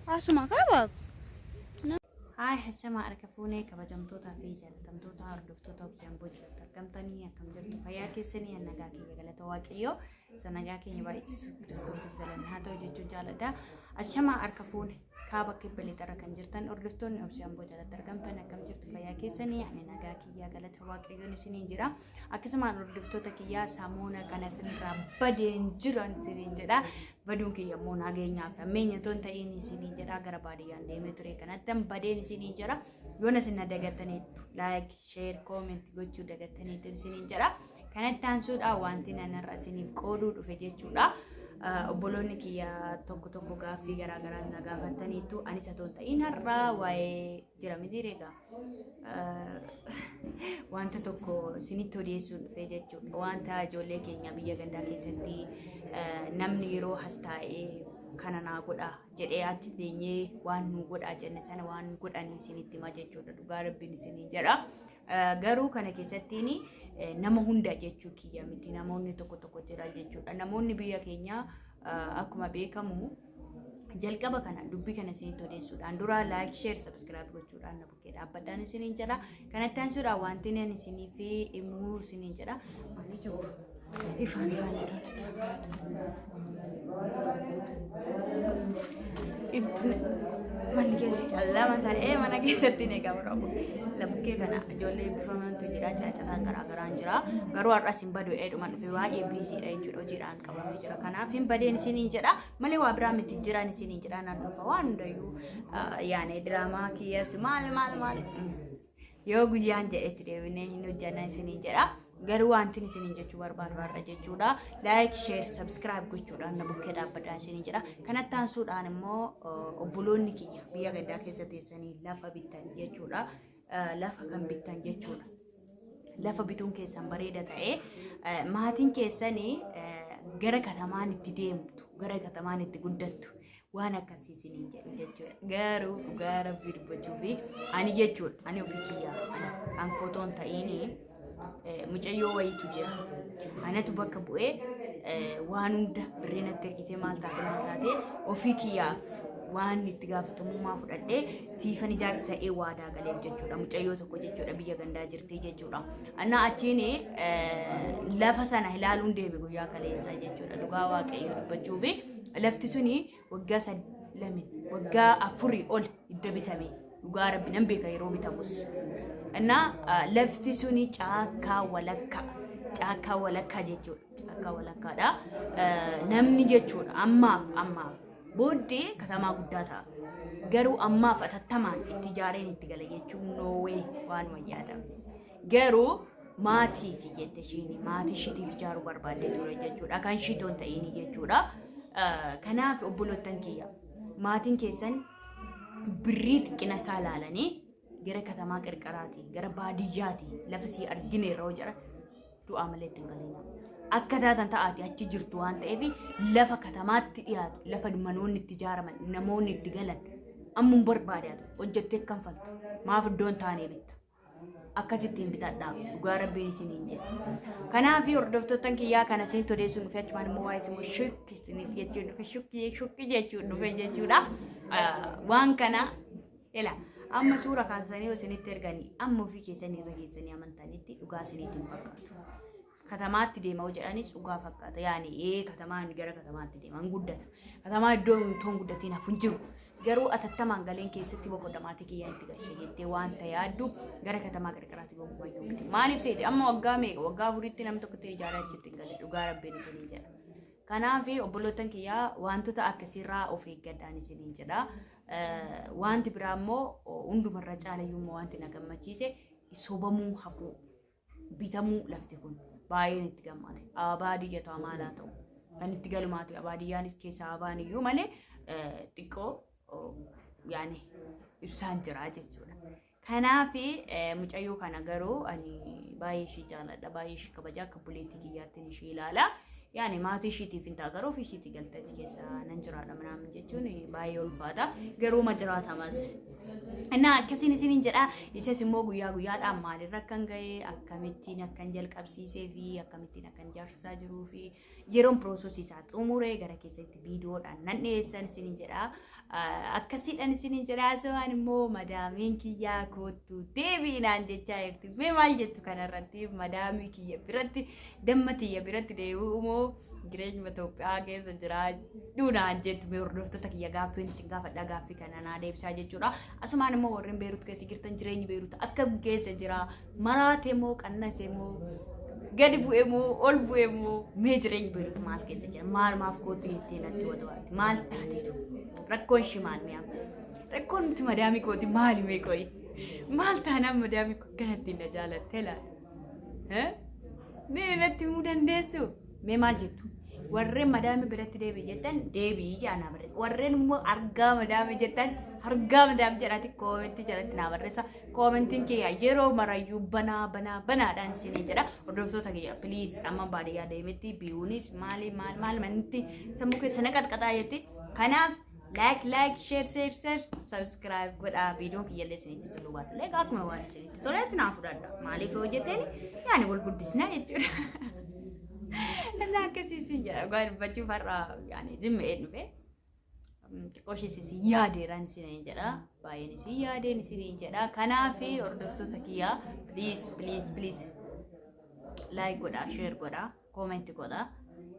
Asuma qaba. Haay hashamaa harka fuunee kabajamtootaa fi jaalatamtoota hordoftoota obseen boojilatti argamtanii akkam jirtu fayyaa keessanii nagaa keenya galata waaqayyoo isa nagaa keenya baay'isiisu kiristoosiif galanni haa ta'u jechuun jaaladha. Ashamaa harka fuune kaaba kibba lixarra kan jirtan hordoftoonni obsee amboo jalatti argamtan akkam jirtu fayyaa keessanii ani nagaa kiyyaa galata waaqayyoon isiniin jira. Akkasumaan hordoftoota kiyyaa samoona kana isinirraa badeen jiran isiniin jedha. Baduun kiyya immoo nageenyaa fi hammeenya otoo hin ta'iin isiniin jedha gara baadiyyaan deemee ture kanatti badeen isiniin jedha. Yoona isin na dagattaniittu like, share, comment gochuu dagattaniittu isiniin jedha. Kanatti aansuudhaan wanti nanarra isiniif qooduu dhufe jechuudha. Obboloonni kiyya tokko tokko gaaffii garaa garaa na gaafattaniittu anis otoo hin ta'iin har'aa waa'ee jira miti reegaa. Wanta tokko isinitti odeessuun dhufe jechuudha. Wanta ijoollee keenya biyya gandaa keessatti namni yeroo as taa'ee kana naa godha jedhee achi teenyee waan nu godhaa jenne sana waan godhanii isinitti hima jechuudha. Dhugaa rabbiin isiniin jedha. Garuu kana keessattiin nama hunda jechuu kiyya miti. Namoonni tokko tokko jira jechuudha. Namoonni biyya keenyaa akkuma beekamu jalqaba kana dubbii kana isinitti odeessuudhaan dura like, share, subscribe gochuudhaan na bukkee dhaabbadhaan isiniin jedha. Kanatti aansuudhaan wanti inni isiniif himuu isiniin jedha. Maali jiru? Ifaan ifaan jiru natti fakkaata. Ifti manni keessi callama ta'ee mana keessatti ni qabra. Bukkee kana ijoollee eebbifamantu jira, caacataan garaa garaan jira. Garuu har'as hin badu eedhuma dhufe baay'ee biiziidha jechuudha hojiidhaan qabamee jira. Kanaaf hin badeen isiniin jedha malee waa biraa miti jiran isiniin jedha nan dhufa waan hundayyuu yaane diraamaa kiyyas maal maal maal yoo guyyaan jedhetti deebinee hin hojjanna isiniin jedha. Garuu wanti isiniin jechuu barbaadu har'a jechuudha. Like, share, subscribe gochuudhaan na bukkee dhaabbadhaa isiniin jedha. Kanatti aansuudhaan immoo obboloonni kiyya biyya gandaa keessa teessanii lafa bittan jechuudha. Lafa kan bittan jechuudha. Lafa bituun keessan bareeda ta'ee maatiin keessanii gara katamaan itti deemtu, gara katamaan itti guddattu waan akkasii isiniin jedhu jechuudha. Garuu dhugaa rabbii dubbachuu fi ani jechuudha ani ofii kiyyaa ani kan kootoon ta'iini mucayyoo wayiitu jira. Anatu bakka bu'ee waan hunda birrii natti ergitee maal taate maal taate ofii kiyyaaf waan itti gaafatamummaa fudhadhee siifan ijaarsisa'ee waadaa galeef jechuudha. Mucayyoo tokko jechuudha biyya gandaa jirti jechuudha. Annaa achiin lafa sana ilaaluun deeme guyyaa kaleessaa jechuudha. Dhugaa waaqayyoo dubbachuu fi lafti suni waggaa lamin waggaa afurii ol idda bitame dhugaa rabbi nan beeka yeroo bitamus. Innaa lafti suni caakkaa walakkaa caakkaa walakkaa jechuudha. Caakkaa walakkaadha. Namni jechuudha ammaaf ammaaf booddee katamaa guddaa ta'a. Garuu ammaaf atattamaan itti ijaareen itti gala jechuun noowee waan wayyaadha. Garuu maatiif jette ishiin maatii ishiitiif ijaaruu barbaaddee ture jechuudha. Kan ishii toon ta'iini jechuudha. Kanaaf obbolottan kiyya maatiin keessan birrii xiqqina isaa ilaalanii gara katamaa qirqaraati gara baadiyyaati lafa sii argine irra jira du'aa malee itti hin galina. Akka taatan ta'aati achi jirtu waan ta'eef lafa katamaatti dhiyaatu lafa manoonni itti ijaaraman namoonni itti galan ammuma barbaadaatu hojjettee kanfaltu maaf iddoon taanee bitta. Akkasittiin bitadhaa dhugaa rabbiin isiniin jedha. Kanaaf hordoftoottan kiyyaa kana isin todeessuun dhufe achumaan immoo waa'ee isin shukki isinitti jechuun dhufe shukki shukki jechuun dhufe jechuudha. Waan kana ila amma suura kaasanii isinitti erganii amma ofii keessanii irra geessanii amantanitti dhugaa isinitti hin fakkaatu. Katamaatti deema hoo jedhanis dhugaa fakkaata. Yaani ee katamaan gara katamaatti deema hin guddata. Katamaa iddoo hin guddatiin hafu hin jiru. Garuu atattamaan galeen keessatti boqodha maatii kiyyaa itti galcha jettee wanta yaaddu gara katamaa qarqaraatti gonkumayyuu miti. Maaliif seete amma waggaa meeqa waggaa afuritti namni tokko itti ijaaree achitti hin galle dhugaa rabbiin isiniin jedha. Kanaaf obboloottan kiyyaa wantoota akkasiirraa of eeggadhaan isiniin jedha. Wanti biraa immoo hundumarra caalayyuu immoo wanti na gammachiise sobamuu hafuu. Bitamuu lafti kun baay'een itti gammade. Baadiyya ta'u maal haa ta'u. Kan itti galumaati baadiyyaanis keessaa abaan iyyuu malee xiqqoo yaani ibsaan jira jechuudha. Kanaaf mucayyoo kana garuu ani baay'ee ishii jaaladha baay'ee ishii kabaja akka buleettii kiyyaattiin ishii ilaala. Yaani maatii ishiitiif hin ta'a, garuu ofii ishiitii galtee achi keessa nan jiraadha minaamin jechuun baay'ee ulfaata. Garuu ma jiraatamas. Innaa akkasiin isiniin jedha. Isas immoo guyyaa guyyaadhaan maalirra akkan ga'e, akkamittiin akkan jalqabsiisee fi akkamittiin akkan ijaarsisaa jiruu fi yeroon piroosesii isaa xumuree gara keessatti viidiyoodhaan nan dhiyeessan isiniin jedha. Akkasiidhaan isiniin jedha. Asumaan immoo madaamiin kiyyaa koottu deebii naan jechaa jirti. Mee maal jettu kanarratti? Madaamii kiyya biratti, damma tiyya biratti deebi'u moo jireenya Itoophiyaa keessa jiraadhu naan jettu? Mee hordoftoota kiyya, gaaffiin isin gaafadha, gaaffii kana naa deebisaa jechuudha. Asumaan immoo warreen Beerut keessa jirtan, jireenyi Beerut akkam keessa jira? Maraate moo qannase moo gadi bu'e moo ol bu'e moo? Mee jireenyi Beerut maal keessa jira? Maal maaf kootu jettee natti watawaatti? Maal taateetu? Rakkoon ishii maal mi'a? Rakkoon nuti madaamii kooti maali mee qoyi? Maal taanaan madaamii koo akkanatti na jaalattee laata? Mee natti himuu dandeessu? Mee maal jettu? Warreen madaamii biratti deebii jettan deebii ijaa naa barreessa. Warreen immoo argaa madaamii jettan argaa madaamii jedhaati koomentii jalatti naa barreessa. Koomentiin kiyya yeroo marayyuu banaa banaa banaadhaan isinii jedha. Hordoftoota kiyya, please, amma baadiyyaa deemetti biyuunis maali maal maal manitti sammuu keessa na qaxqaxaa jirti. Kanaaf like like, share share share, subscribe godhaa. Viidiyoon kiyyallee isinitti toluu baatu illee akkuma waan isinitti toletti naa fudhadha. Maaliif hojjeteen yaani wal guddisnaa jechuudha. Inni akkasii isin jedha. Dhugaa dubbachuuf har'a yaani zimma'ee dhufe. Xiqqoo ishee isin yaadeeraan isiniin jedha. Baay'een isin yaadeen isiniin jedha. Kanaaf hordoftoota kiyyaa, please please please, like godhaa, share godhaa, comment godhaa.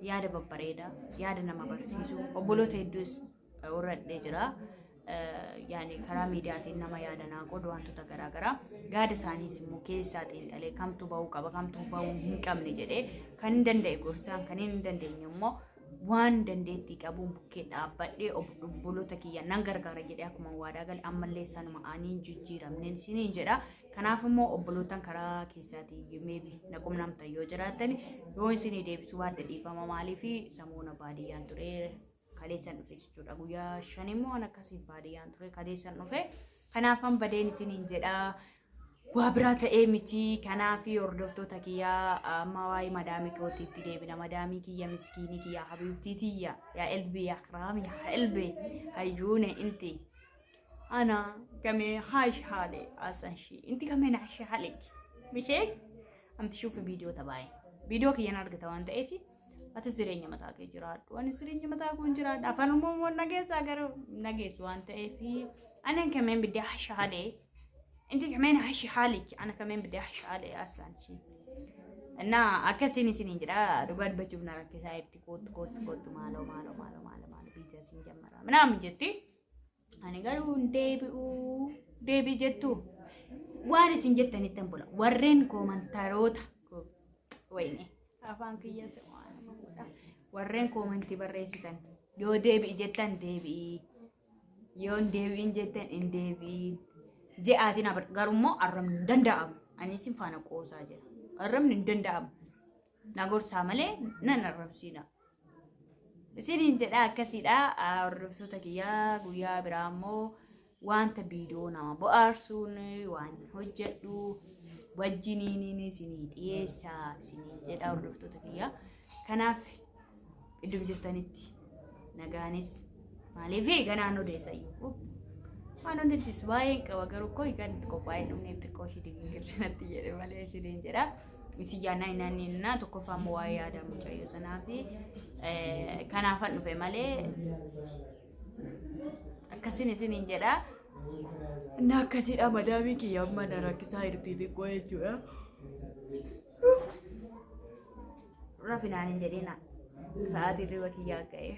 Yaada babbareedaa, yaada nama barsiisu, obboloota hedduus horadhee jira. Yaani karaa miidiyaatiin nama yaada naa qoodu, wantoota garaagaraa yaada isaaniis immoo keessaa xiinxalee, kamtu bahuu qaba, kamtu bahuu hin qabne jedhee, kan hin danda'e gorsaan, kan hin dandeenye immoo waan dandeettii qabuun bukkee dhaabbadhee obboloota kiyya nan gargaara jedhee akkuma waadaa gale, ammallee sanuma aniin jijjiiramneen isiniin jedha. Kanaaf immoo obbolootaan karaa keessaatii maybe na qunnamtan yoo jiraattan, yoo isinii deebisuu baadhe dhiifama. Maaliif samuuna baadiyyaan ture, kaleessan dhufe jechuudha. Guyyaa 5 immoo an akkasii baadiyyaan ture, kaleessan dhufe. Kanaafan badeen isiniin jedha. Waa biraa ta'ee miti. Kanaaf hordoftoota kiyyaa, amma waa'ee madaamii kootiitti deebina. Madaamii kiyya, miskiinii kiyya, habiibtii tiyya, yaa elbii, yaa kiraam, yaa elbee, hayyuune inti. أنا كمان عايش حالي أحسن شيء، أنت كمان عايشة حالك، مش هيك؟ عم تشوفي فيديو تبعي، viidiyoo kiyyan argita waan ta'eef, ati jireenya mataa kee jiraadhu, ani jireenya mataa koo jiraadha. Afaan Oromoo nageessaa garuu nageessu waan ta'eef, أنا كمان بدي أعيش حالي، أنت كمان عيشي حالك، أنا كمان بدي أعيش حالي أحسن شيء. እና akkasiin isiniin jedha. Dhugaa dubbachuuf na rakkisaa jirti. Kootu kootu kootu, maaloo maaloo maaloo maaloo maaloo, biizaasiin jammara minaamin jetti. Ani garuu hin deebi'uu, deebii jettu waan isin jettanitti bula. Warreen koomantaroota, wayne afaan kiyya waan godha, warreen koomantii barreessitan, yoo deebi'i jettan deebi'i, yoo hin deebi'in jettan hin deebi'i je'aatiin. Garuu immoo arrabni hin danda'amu. Ani isin faana qoosaa jira. Arrabni hin danda'amu, na gorsaa malee nan arrabsiina isiniin jedha. Akkasiidha hordoftoota kiyyaa. Guyyaa biraa immoo wanta viidiyoo nama bohaarsuun waan hojjedhu wajjiniin isinii dhiyeessaa isiniin jedha hordoftoota kiyyaa. Kanaaf iddoo jirtanitti nagaanis maaliif ganaan odeessayyuu waan odeessu baay'een qaba, garuu koo kan itti qophaa'ee dhumneef xiqqoo ishee digingirri natti jedhe malee isiniin jedha. Isin yaannaa inni innaa tokkoffaa immoo waa'ee yaada mucayyoo sanaa fi kanaafan dhufe malee akkasin isiniin jedha. Inni akkasiidha. Madaamii kiyya amma na rakkisaa jirti xiqqoo jechuudha. Rafinaan hin jedhina. Sa'aatii hirriba kiyyaa ga'e.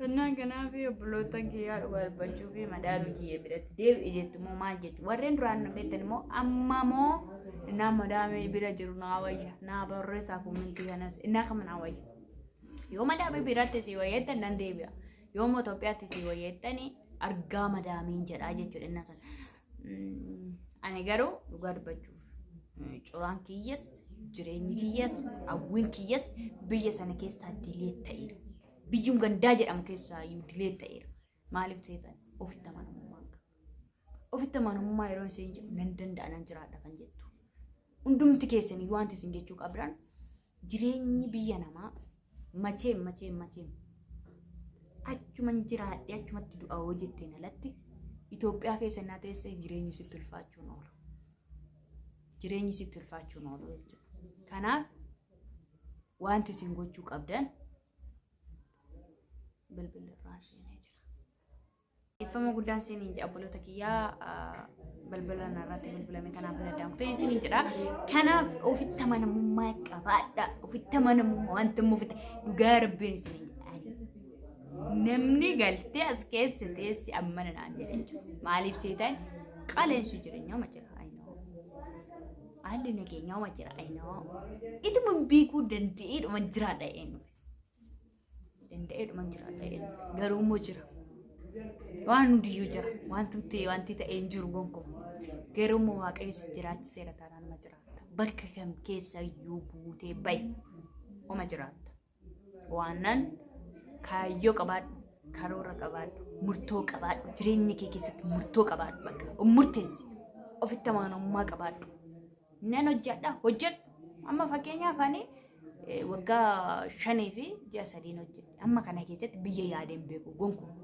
Innaan kanaaf obboloota kiyyaa, dhugaa dubbachuu fi madaamii kiyya biratti deebi'i jettu immoo maal jettu? Warreen duraan na beektan immoo amma moo innaan madaamii bira jiru naa wayya naa barreessaa koomentii kanas innaa kama naa wayya. Yoo madaamii biratti si wayyeettan nan deebi'a. Yoo immoo Itoophiyaatti si wayyeettani argaa madaamiin jedhaa jechuudha innaa sana. Ani garuu dhugaa dubbachuuf coraan kiyyas, jireenyi kiyyas, hawwiin kiyyas biyya sana keessaa delete ta'eera. Biyyuun gandaa jedhamu keessaa iyyuu delete ta'eera. Maaliif seetan? Ofitti amanamummaa qaba. Ofitti amanamummaa yeroo isheen jedhu, nan danda'a, nan jiraadha kan jettu. Hundumti keessanii wanti isin jechuu qabdan, jireenyi biyya namaa macheem macheem macheem achuman jiraadhe achumatti du'a hoo jetteen alatti, Itoophiyaa keessa naa teessee jireenyi sitti ulfaachuun oolu. Jireenyi sitti ulfaachuun oolu jechuudha. Kanaaf wanti isin gochuu qabdan, bilbilli irraa seenee jira. Dhiifama guddaan isiniin jedha, obboloota kiyyaa, balbala narratti bilbilame, kanaaf addaan kutee isiniin jedha. Kanaaf ofitti amanamummaa qabaadha. Ofitti amanamummaa wanta immoo ofitti dhugaa Rabbiin isiniin jedha. Namni galtee as keessa teessi ammana naan jedhan jiru. Maaliif seetaan qaleensi jireenyaa ma jira? I know. Haalli nageenyaa ma jira? I know. Ituma beekuu danda'eedhuma jiraadha eenyuuf. Danda'eedhuma jiraadha eenyuuf. Garuu immoo jira. Waan hundiyyuu jira. Wanti wanti ta'ee hin jiru gonkumaa. Garuu immoo Waaqayyo si jiraachiseera taanaan ma jiraatta. Bakka kam keessa iyyuu buutee bahi. Oma jiraatta. Waanan kaayyoo qabaadhu, karoora qabaadhu, murtoo qabaadhu, jireenya kee keessatti murtoo qabaadhu, bakka murteessi. Ofitti amanamummaa qabaadhu. Nan hojjedha, hojjedhu. Amma fakkeenyaaf ani waggaa 5 fi ji'a 3n hojjedhe. Amma kana keessatti biyya yaadeen beeku gonkumaa.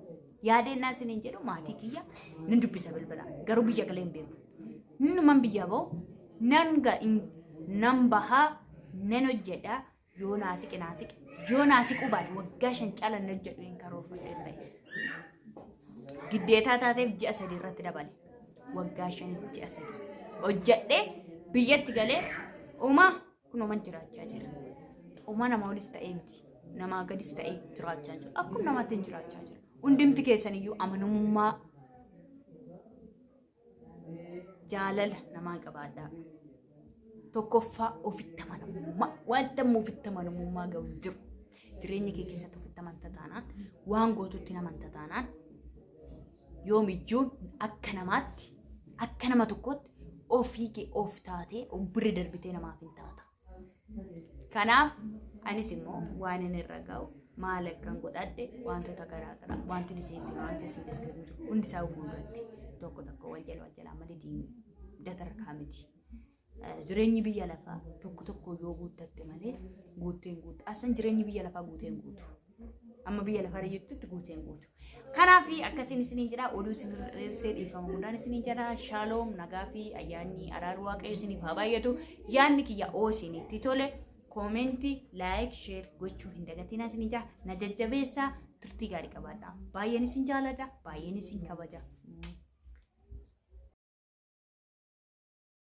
Yaadeen naa isiniin jedhu, maatii kiyya nan dubbisa bilbilaan. Garuu biyya galee hin beeku. Innuman biyya bahu nan nan bahaa, nan hojjedha. Yoo naa siqe naa siqe, yoo naa siquu baate waggaa 5 caala nan hojjedhu hin karoorfadheen bahe. Giddeetaa taateef ji'a 3 irratti dabale. Waggaa 5 ji'a 3 hojjedhee biyyatti galee uumaa kunuman jiraachaa jira. Uumaa nama olis ta'ee miti. Namaa gadis ta'ee jiraachaa jira. Akkuma namaatti hin jiraachaa jira. Hundumti keessan iyyuu amanamummaa, jaalala namaa qabaadhaa. Tokkoffaa ofitti amanamummaa. Wanta immoo ofitti amanamummaa gahu hin jiru. Jireenya kee keessatti ofitti amanta taanaan, waan gootutti amanta taanaan, yoomiyyuu akka namaatti, akka nama tokkootti ofii kee of taatee of bira darbitee namaaf hin taata. Kanaaf anis immoo waan inni irra ga'u, maal akkan godhadhe, wantoota garaa garaa wanti isinitti wanti isin describe jiru hundi isaa fuulduratti tokko tokko wal jala wal jalaa malee datarkaa miti. Jireenyi biyya lafaa tokko tokko yoo guuttatte malee guuteen guutu. Asan jireenyi biyya lafaa guuteen guutu. Amma biyya lafaa jirtutti guuteen guutu. Kanaaf akkasiin isiniin jedha, oduu isin dheersee dhiifama guddaan isiniin jedha. Shaaloom, nagaa fi ayyaanni araarri Waaqayyo isiniif haa baay'atu. Yaadni kiyya oo isinitti tole, comment, like, share gochuu hin dagatinaa isiniin jedha. Na jajjabeessaa, turtii gaarii qabaadha. Baay'een isin jaaladha, baay'een isin kabaja.